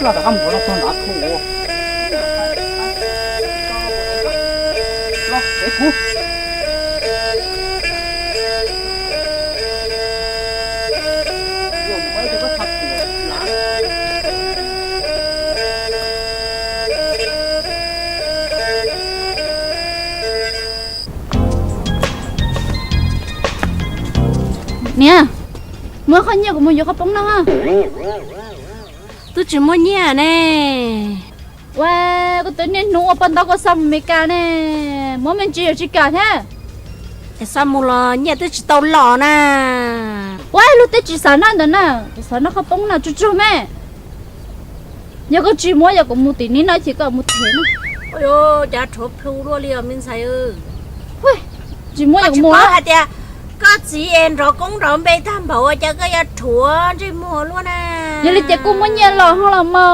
Los rov qab mus los txog nrad thaum los ev kuv. Niam, muab qhov nyiaj kuv mus yuav qhov poob no. Twb tsis muaj nyiaj ne. Ua, koj twb niaj hnub ua poj ntaub koj xa mus Meskas ne, muab me ntsis yuav tsis kam thiab. Es xa mus los nyiaj twb tsis tau los na. Ua, luag tej tsis xav noj ntawd na, kuv xav noj qhov poob no tsuag tsuag me. Yog koj tsis muab, yog kuv mus tim ni no ces koj mus them na. Ua, cas rhuav plhu luaj li os me ntxhais. Tsis muab, yog kuv mus hais tias koj txiv es nrov koob nrov npe tag npaum cas koj yuav rhuav ntsej muag luaj na. Yog li ces kuj muab nyiaj los ho los mas.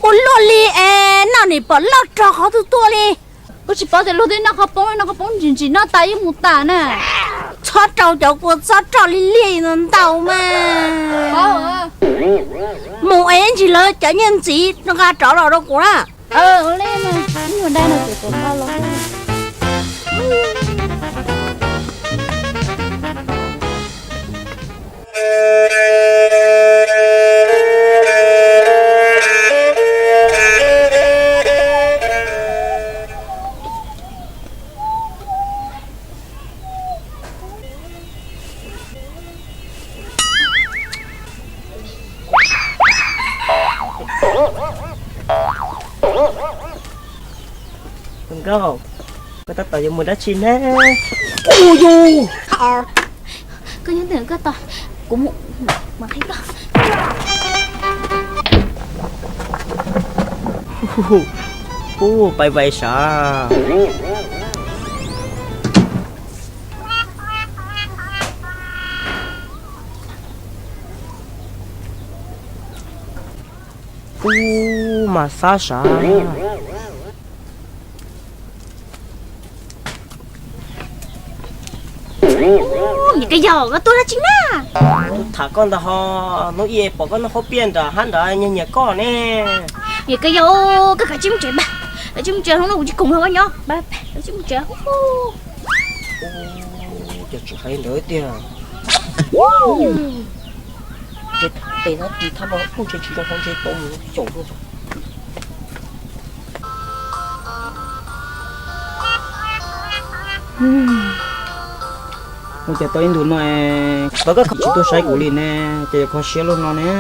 Ua luaj li es noj nim pom loj rog qhov twg tuaj li. Koj tsis paub tias luag twb noj qhov poob, noj qhov poob ntsim ntsim noj tas yeej mus tas na. Txhob rau cov kua txob roj liaj liaj no ntau mas. Mus es ntsis lawv cov nyiaj ntxiv nqa rov los rau kuv na. Ua li mas, ib nyuag dab no ces kuv nqa los. Nkauj, koj tab tom yuav mus dab tsi ne? Ua yus, koj nyob ntawm koj tos, kuv mus, mus qhib koj. Ub, pais vais sav. Ub, mas xab sav. Niam Kab Yaug, koj tuaj dab tsi na? Kuv tham koj ntag ho, hnub ib pom koj noj khaub piaj nram hab nrad nyiag nyiag koj ne. Niam Kab Yaug, koj kav tsij mus tsev, kav tsij mus tsev, hnub no kuv tsis khoom nrog koj nyob, kav tsij mus tsev. Ces tsis hais ntawd tiag. Ces tes no ris thab no kuj ntshe tsis zoo hauv ntshe tau mus caum dua. Ua cas tau ib ntus no es tau koj tsis tuaj saib kuv li ne, ces yuav kho siab luaj no ne.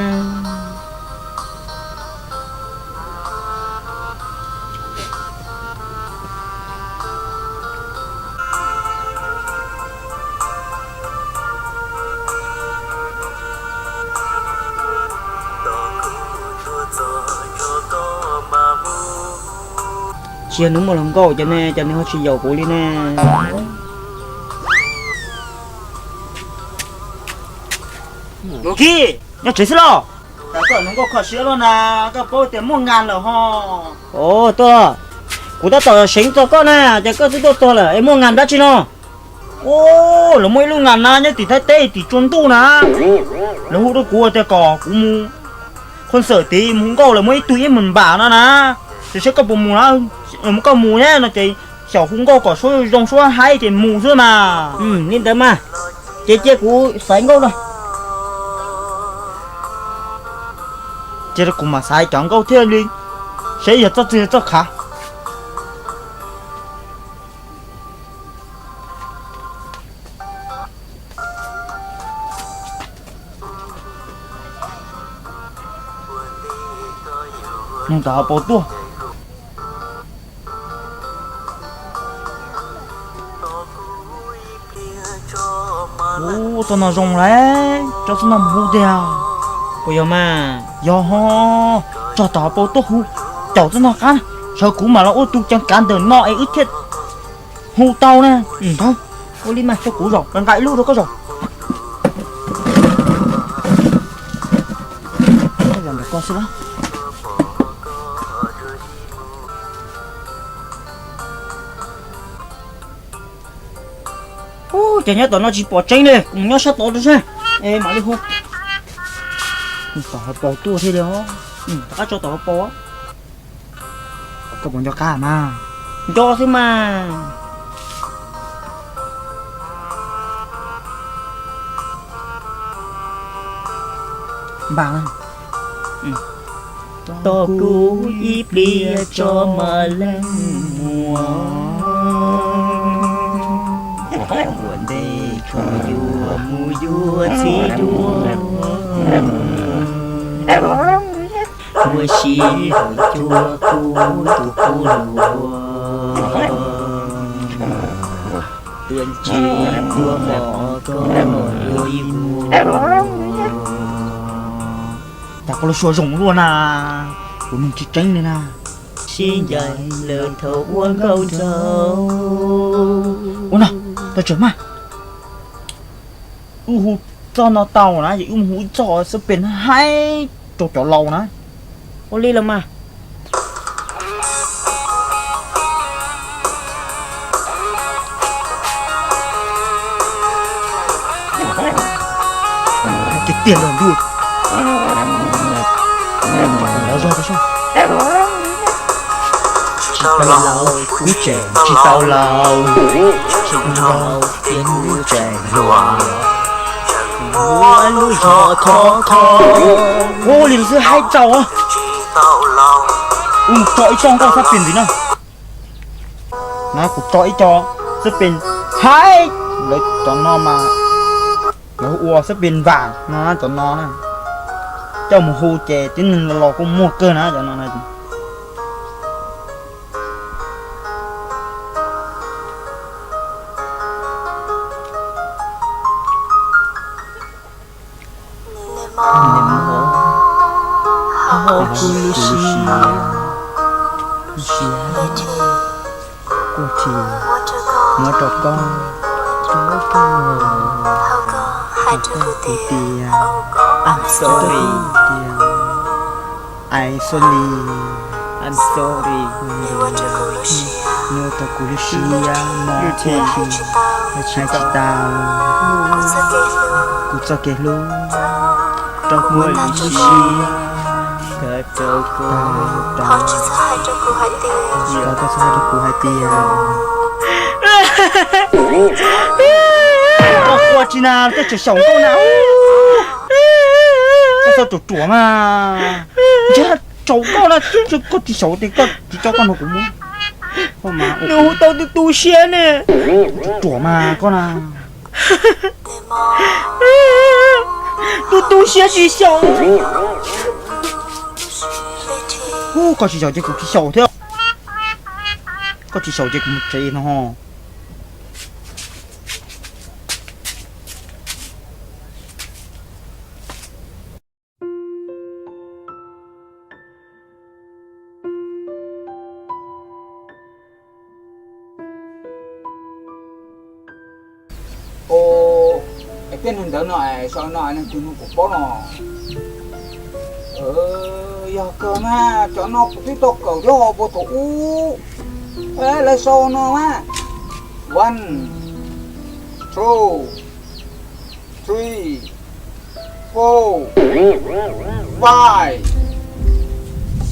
Tsis yog nws muaj hluas nkauj ces ne, cas nws ho tsis yaum kuv li ne. Nus Khib, nyob tsev xwb los? Koj hluas nkauj kho siab luaj na, koj paub tias muaj ngas lawm ho. Os, tuaj, kuv tab tom seev txog koj na, ces koj twb tuaj txog lawm es muaj ngas dab tsi no? Os, lawv muaj ib lub ngas na nyob tim Thaib teb tim tsua ntuj na. Lawv hu rau kuv tias kom kuv mus concert tim mus hu nkauj, lawv muaj ib tug ib meem npam no na. Ces saib koj puas mus na, koj mus thiab no ces xyaum hu nkauj kom suab zoo suab haib ces mus xwb mas. Li ntawd mas, ces cia kuv xaiv nkauj no. Cia kuv mam xaiv cov nkauj thiaj li saib yog txoj txwg txoj khav. Nws tom hauv paus tuaj. Ub, txoj no zoo lawm, tso txoj no mus hu tiag. Puas yog mas? Yog ho, tso tom hauv paus tuaj hu, caum txoj no qab, sawv kuv mam los ua tus ceev kav ntawm no es wb thiaj hu tau na. Ua li mas, tso kuv zaum nqa ib lub rau koj zaum. Ub, Ces nyob tom no tsis pom tseeb li, kuv mus nyob sab tod rau seb. Es mam li hu. Tom hauv paus tuaj thiab li os. Rov qab tso tom hauv paus. Koj puas nco qab mas? Nco xwb mas. Npaj, tos kuv ib pliag tso mam leej muam. Ua ntej tshuav yuav mus yuav txiv duaj, muaj sij hawm cuag kuv tus qub hluas, tuaj ntsib tuaj mom koj ua ib vuag. Cas koj lub suab zoo luaj na, kuv nug tsis tseeb li na. Sib ncaim lawm thaum ua nkauj nraug. Ua no, tau tsawg mas. Wb hu txog no tau na, ces wb mus hu ib txog xab pes haib rau cov laus na. Ua li los mas. Tiag tiag los ntuj. Tsis tau laus, kuv tseem tsis tau laus, tseem laus tias kuv tseem hluas. Muaj lub zog thov thov. Ua li xwb haib tau. Wb mus tso ib txoj nkauj xab pes ntxiv na. Na kuv tso ib co xab pes haib, lawv cov no mas lawv ua xab pes vam no, cov no na. Coj mus hu ces tib neeg los los kuj muaj kawg na cov no na. Nws mov hauv kuv lub siab, lub siab, kuv tsis muab rau koj, rau koj, hais rau kuv tias I'm sorry, tias I'm sorry, I'm sorry, muab rau kuv lub siab, muab kuv tsis, hais tsis tau kuv txoj kev hlub, rau kuv lub siab. Tau, tau, tau. Tsis tau koj txhob hais rau kuv hais tias. Koj ua tsi na, koj tseem xyaum nkauj na. Koj txhob ruam ruam mas. Ntshe tsaus koj na, koj tsis xyaum tias koj tsis tso koj nrog kuv mus. Nws hu tau tus tu siab ne. Ruam ruam mas koj na. Tus tu siab tsis xyaum. Hu, koj tsis xyaum ces kuv tsis xyaum thiab. Koj tsis xyaum ces kuv mus tsev no. Ua, es tej neeg ntawd no es sau no leej twg no kuv paub no. Yog kawg mas cov no kuv twb tau kawm thiab puag thaum ub. Lawv sau no mas, one, two, three, four, five,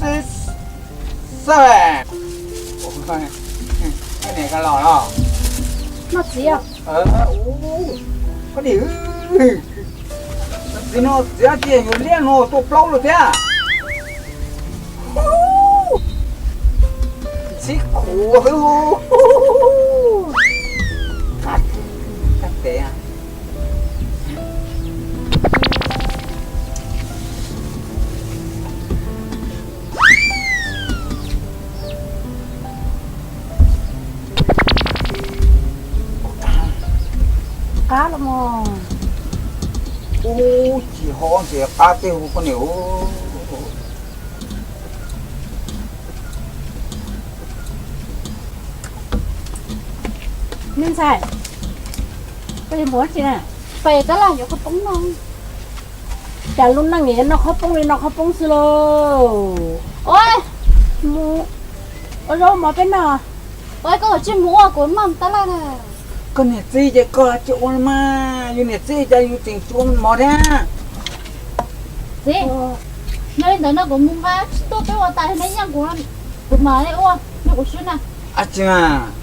six, seven. Niam ka los los. Noj txiv. Koj niam, txiv no txiv tsis yuav liaj no tua plaub lawm thiab. Txhib khuav xwb. Qab los mas. Ub, tsis ho ntses qab tej hu koj niam. Me ntxhais, koj yuav mus dab tsi na? Pem tab laj yuav qhov poob no. Cas lub neej yuav noj qhov poob li noj qhov poob xwb lauj. Ua, mus ua zaub mov peb noj. Ua, koj tsis mus ua kuv noj tab laj na. Koj niam txib ces koj tsis ua mas, yus niam txib ces yus tseem tsis ua mov thiab. Txiv, yog li ntawd no kuv mus nqa tsis tuaj peb ua tas li, neb yeej kuv, kuv mam li ua, neb kuv swb na. Ab tsi mas,